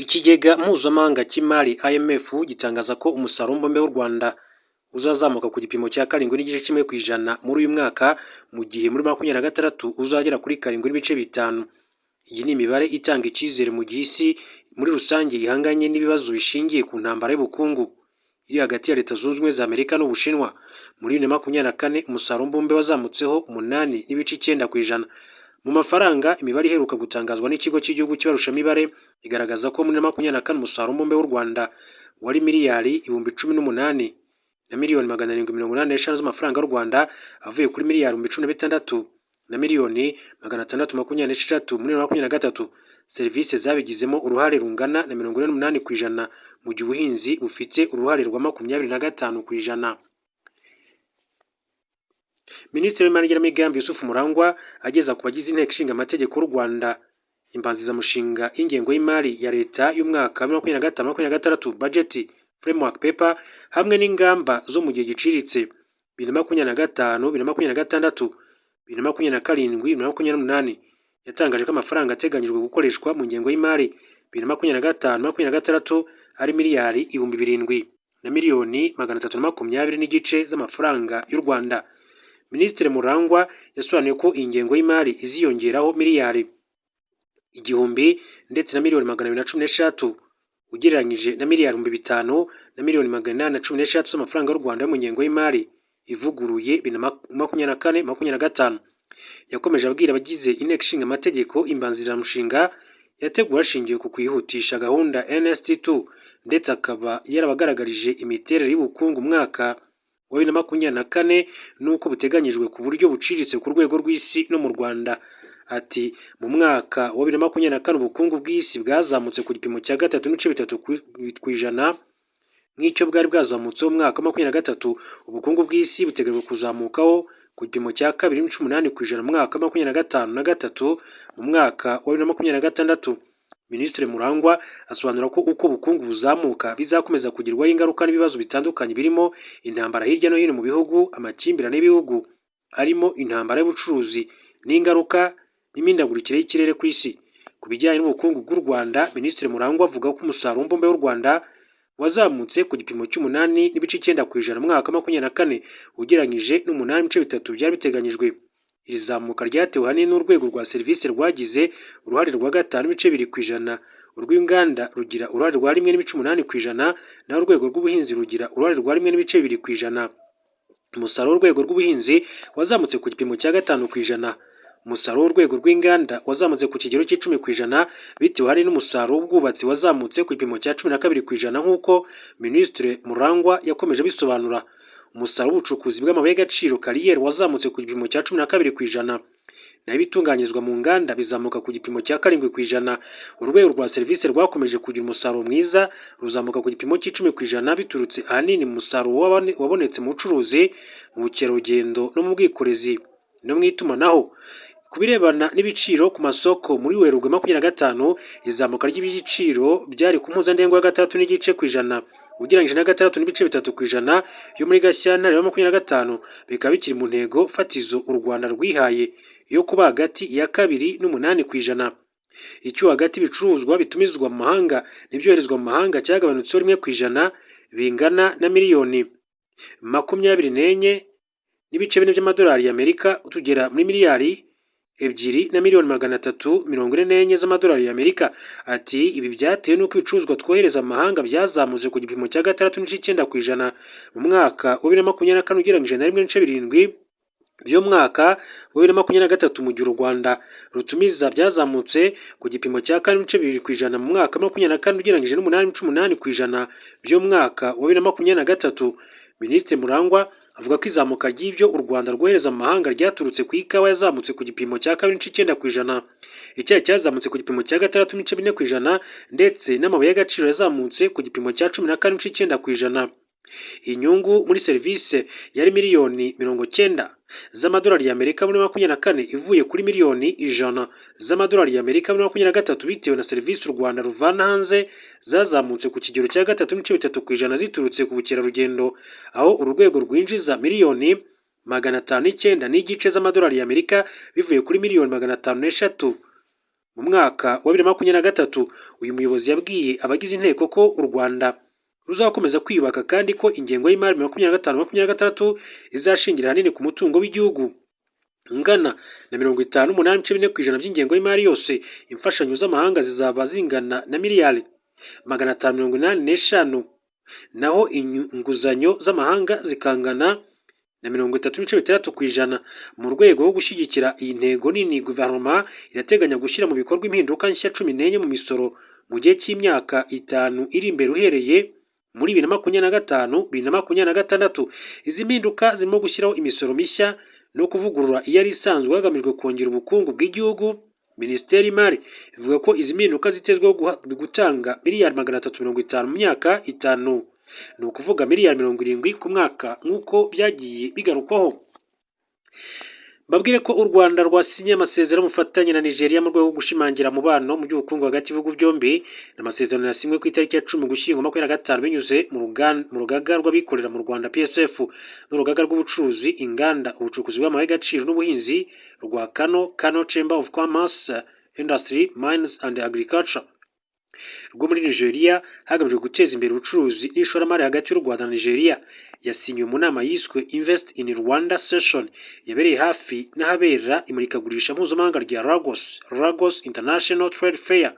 Ikigega mpuzamahanga cy'imari IMF gitangaza ko umusaruro mbumbe w'u Rwanda uzazamuka ku gipimo cya 7.1% muri uyu mwaka, mu gihe muri 26 uzagera kuri 7.5. Iyi ni imibare itanga icyizere mu gihe isi muri rusange ihanganye n'ibibazo bishingiye ku ntambara y'ubukungu iri hagati ya Leta Zunze Ubumwe za Amerika n'Ubushinwa. Muri 2024 umusaruro mbumbe wazamutseho 8.9%. Mu mafaranga, imibare iheruka gutangazwa n'Ikigo cy'Igihugu cy'Ibarurishamibare igaragaza ko muri 24 umusaruro mbumbe w'u Rwanda wari miliyari 18,785,000 z'amafaranga y'u Rwanda, avuye kuri miliyari 16,626,000 muri 2023. Serivisi zabigizemo uruhare rungana na 48%, mu gihe ubuhinzi bufite uruhare rwa 25%. Minisitiri w'Imari n'Igenamigambi Yusufu Murangwa ageza ku bagize Inteko Ishinga Amategeko y'u Rwanda imbanzirizamushinga y'ingengo y'imari ya Leta y'umwaka wa 2025/26, Budget Framework Paper, hamwe n'ingamba zo mu gihe giciriritse 2025, 2026, 2027, 2028, yatangaje ko amafaranga ateganyijwe gukoreshwa mu ngengo y'imari 2025/26 ari miliyari 7,320,500 z'amafaranga y'u Rwanda. Minisitiri Murangwa yasobanuye ko iyi ngengo y'imari iziyongeraho miliyari 1,216,000,000 ugereranyije na miliyari 5813,000,000 z'amafaranga y'u Rwanda yo mu ngengo y'imari ivuguruye 2024/25. Yakomeje abwira abagize Inteko Ishinga Amategeko imbanzirizamushinga yateguwe hashingiwe ku kwihutisha gahunda NST2, ndetse akaba yarabagaragarije imiterere y'ubukungu umwaka wa 2024 n'uko buteganyijwe ku buryo buciriritse ku rwego rw'isi no mu Rwanda. Ati: "Mu mwaka wa 2024 ubukungu bw'isi bwazamutse ku gipimo cya 3.3% nk'icyo bwari bwazamutseho mu mwaka wa 23. Ubukungu bw'isi buteganyijwe kuzamukaho ku gipimo cya 2.8% mu mwaka wa 2025 na 3 mu mwaka wa 2026." Minisitiri Murangwa asobanura ko uko ubukungu buzamuka bizakomeza kugirwaho ingaruka n'ibibazo bitandukanye, birimo intambara hirya no hino mu bihugu, amakimbirane y'ibihugu arimo intambara y'ubucuruzi n'ingaruka n'imihindagurikire y'ikirere ku isi. Ku bijyanye n'ubukungu bw'u Rwanda, Minisitiri Murangwa avuga ko umusaruro mbumbe w'u Rwanda wazamutse ku gipimo cy'8.9% mu mwaka wa 24, ugereranyije n'8.3 byari biteganyijwe. Iri zamuka ryatewe ahanini n'urwego rwa serivisi rwagize uruhare rwa 5.2%, urw'inganda rugira uruhare rwa 1.8%, naho urwego rw'ubuhinzi rugira uruhare rwa 1.2%. Umusaruro w'urwego rw'ubuhinzi wazamutse ku gipimo cya 5%. Umusaruro w'urwego rw'inganda wazamutse ku kigero cy'10%, bitewe ahanini n'umusaruro w'ubwubatsi wazamutse ku gipimo cya 12%, nk'uko Minisitiri Murangwa yakomeje abisobanura. Umusaruro w'ubucukuzi bw'amabuye y'agaciro, kariyeri, wazamutse ku gipimo cya 12%, naho ibitunganyirizwa mu nganda bizamuka ku gipimo cya 7%. Urwego rwa serivisi rwakomeje kugira umusaruro mwiza, ruzamuka ku gipimo cy'10%, biturutse ahanini mu musaruro wabonetse mu bucuruzi, mu bukerarugendo no mu bwikorezi no mu itumanaho. Ku birebana n'ibiciro ku masoko, muri Werurwe 25 izamuka ry'ibiciro byari ku mpuzandengo ya 6.5% ugereranyije na 6.3% yo muri Gashyantare wa 25, bikaba bikiri mu ntego fatizo u Rwanda rwihaye yo kuba hagati ya 2 n'8%. Icyuho hagati y'ibicuruzwa bitumizwa mu mahanga n'ibyoherezwa mu mahanga cyagabanutseho 1%, bingana na miliyoni 24.4 by'amadolari y'Amerika, tugera muri miliyari 2,344,000,000 z'amadolari y'Amerika. Ati: "Ibi byatewe n'uko ibicuruzwa twohereza mu mahanga byazamutse ku gipimo cya 6.9% mu mwaka wa 2024, ugereranyije na 1.7 by'umwaka wa 2023, mu gihe u Rwanda rutumiza byazamutse ku gipimo cya 4.2% mu mwaka wa 24, ugereranyije n'8.8% by'umwaka wa 2023." Minisitiri Murangwa avuga ko izamuka ry'ibyo u Rwanda rwohereza mu mahanga ryaturutse ku ikawa yazamutse ku gipimo cya 2.9%, icyayi cyazamutse ku gipimo cya 6.4%, ndetse n'amabuye y'agaciro yazamutse ku gipimo cya 14.9%. Inyungu muri serivisi yari miliyoni 90 z'amadolari y'Amerika muri 24, ivuye kuri miliyoni 100 z'amadolari y'Amerika muri 23, bitewe na serivisi u Rwanda ruvana hanze zazamutse ku kigero cya 3.3% ziturutse ku bukerarugendo, aho uru rwego rwinjiza miliyoni 509.5 z'amadolari y'Amerika, bivuye kuri miliyoni 503 Mu mwaka wa 2023, uyu muyobozi yabwiye abagize inteko ko u Rwanda ruzakomeza kwiyubaka, kandi ko ingengo y'imari 2025-2026 izashingira ahanini ku mutungo w'igihugu ungana na 58.4% by'ingengo y'imari yose. Imfashanyo z'amahanga zizaba zingana na miliyari 585, naho inguzanyo z'amahanga zikangana na 30.6%. Mu rwego rwo gushyigikira iyi ntego nini, guverinoma irateganya gushyira mu bikorwa impinduka nshya 14 mu misoro mu gihe cy'imyaka 5 iri imbere, uhereye muri 2025 2026. Izi mpinduka zirimo gushyiraho imisoro mishya no kuvugurura iyari isanzwe, hagamijwe kongera ubukungu bw'igihugu. Minisiteri y'Imari ivuga ko izi mpinduka zitezweho gutanga miliyari 350 mu myaka 5, ni ukuvuga miliyari 70 ku mwaka, nk'uko byagiye bigarukwaho. Babwire ko u Rwanda rwasinye amasezerano y'ubufatanye na Nigeria mu rwego rwo gushimangira umubano mu by'ubukungu hagati y'ibihugu byombi. Ni amasezerano yasinywe ku itariki ya 10 Ugushyingo 25, binyuze mu rugaga rw'abikorera mu Rwanda PSF n'urugaga rw'ubucuruzi, inganda, ubucukuzi bw'amabuye y'agaciro n'ubuhinzi rwa Kano, Kano Chamber of Commerce, Industry, Mines and Agriculture rwo muri Nigeria, hagamijwe guteza imbere ubucuruzi n'ishoramari hagati y'u Rwanda na Nigeria. Yasinyiwe mu nama yiswe Invest in Rwanda Session, yabereye hafi n'ahabera imurikagurisha mpuzamahanga rya Lagos, Lagos International Trade Fair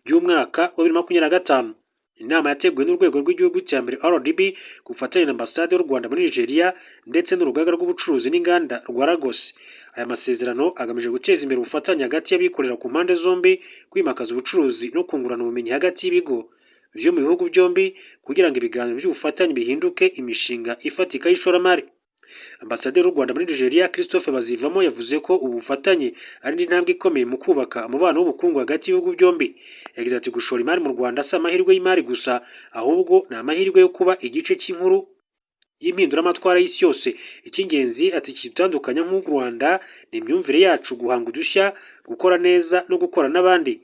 ry'umwaka wa 2025. Inama yateguwe n'Urwego rw'Igihugu cy'Iterambere RDB ku bufatanye na Ambasade y'u Rwanda muri Nigeria ndetse n'Urugaga rw'Ubucuruzi n'Inganda rwa Lagos. Aya masezerano agamije guteza imbere ubufatanye hagati y'abikorera ku mpande zombi, kwimakaza ubucuruzi no kungurana ubumenyi hagati y'ibigo byo mu bihugu byombi, kugira ngo ibiganiro by'ubufatanye bihinduke imishinga ifatika y'ishoramari. Ambasaderi w'u Rwanda muri Nigeria, Christophe Bazivamo, yavuze ko ubu bufatanye ari indi ntambwe ikomeye mu kubaka umubano w'ubukungu hagati y'ibihugu byombi. Yagize ati: "Gushora imari mu Rwanda si amahirwe y'imari gusa, ahubwo ni amahirwe yo kuba igice cy'inkuru y'impinduramatwara y'isi yose." Icy'ingenzi, ati, kidutandukanya nk'u Rwanda ni imyumvire yacu: guhanga udushya, gukora neza no gukora n'abandi.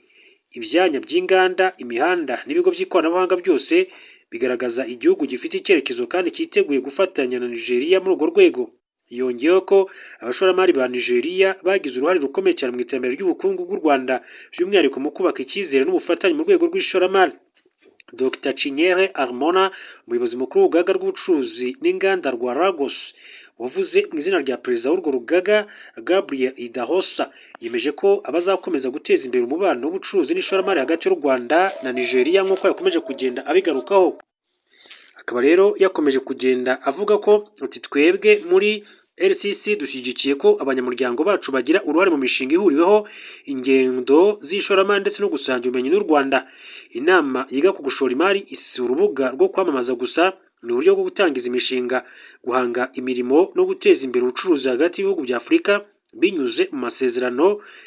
Ibyanya by'inganda, imihanda n'ibigo by'ikoranabuhanga byose bigaragaza igihugu gifite icyerekezo kandi cyiteguye gufatanya na Nigeria muri urwo rwego. Yongeyeho ko abashoramari ba Nigeria bagize uruhare rukomeye cyane mu iterambere ry'ubukungu bw'u Rwanda, by'umwihariko mu kubaka icyizere n'ubufatanye mu rwego rw'ishoramari. Dr Chinyere Armona, umuyobozi mukuru w'Urugaga rw'Ubucuruzi n'Inganda rwa Lagos, wavuze mu izina rya perezida w'urwo rugaga Gabriel Idahosa, yemeje ko abazakomeza guteza imbere umubano w'ubucuruzi n'ishoramari hagati y'u Rwanda na Nigeria, nk'uko yakomeje kugenda abigarukaho. Akaba rero yakomeje kugenda avuga ko, ati: "Twebwe muri LCC dushyigikiye ko abanyamuryango bacu bagira uruhare mu mishinga ihuriweho, ingendo z'ishoramari ndetse no gusangira ubumenyi n'u Rwanda. Inama yiga ku gushora imari si urubuga rwo kwamamaza gusa, ni uburyo bwo gutangiza imishinga, guhanga imirimo no guteza imbere ubucuruzi hagati y'ibihugu bya Afurika binyuze mu masezerano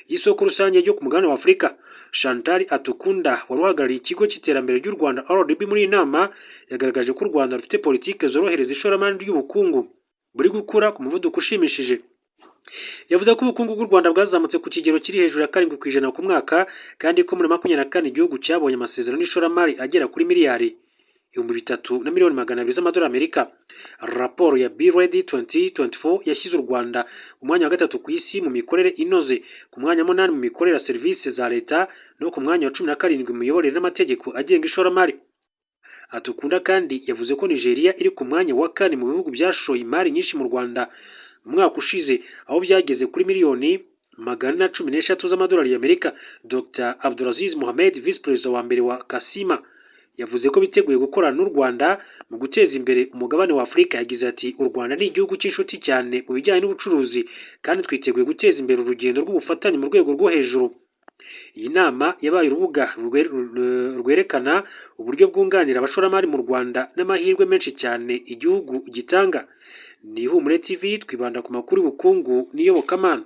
y'isoko rusange ryo ku mugabane wa Afurika." Chantal Atukunda, wari uhagarariye Ikigo cy'Iterambere ry'u Rwanda RDB muri iyi nama, yagaragaje ko u Rwanda rufite politiki zorohereza ishoramari ry'ubukungu buri gukura ku muvuduko ushimishije. Yavuze ko ubukungu bw'u Rwanda bwazamutse ku kigero kiri hejuru ya 7% ku mwaka, kandi ko muri 24 igihugu cyabonye amasezerano y'ishoramari agera kuri miliyari 3,200,000 z'amadolari Amerika. Raporo ya Be Ready 2024 yashyize u Rwanda mu mwanya wa gatatu ku isi mu mikorere inoze, ku mwanya wa munani mu mikorere ya serivisi za leta no ku mwanya wa 17 mu miyoborere n'amategeko agenga ishoramari. Atukunda kandi yavuze ko Nigeria iri ku mwanya wa kane mu bihugu byashoye imari nyinshi mu Rwanda mu mwaka ushize, aho byageze kuri miliyoni 413 z'amadolari y'Amerika. Dr Abdulaziz Mohamed, visi perezida wa mbere wa Kasima, yavuze ko biteguye gukorana n'u Rwanda mu guteza imbere umugabane wa Afurika. Yagize ati: "U Rwanda ni igihugu cy'inshuti cyane mu bijyanye n'ubucuruzi, kandi twiteguye guteza imbere urugendo rw'ubufatanye mu rwego rwo hejuru." Iyi nama yabaye urubuga rwerekana uburyo bwunganira abashoramari mu Rwanda n'amahirwe menshi cyane igihugu gitanga. Ni Ihumure TV, twibanda ku makuru y'ubukungu n'iyobokamana.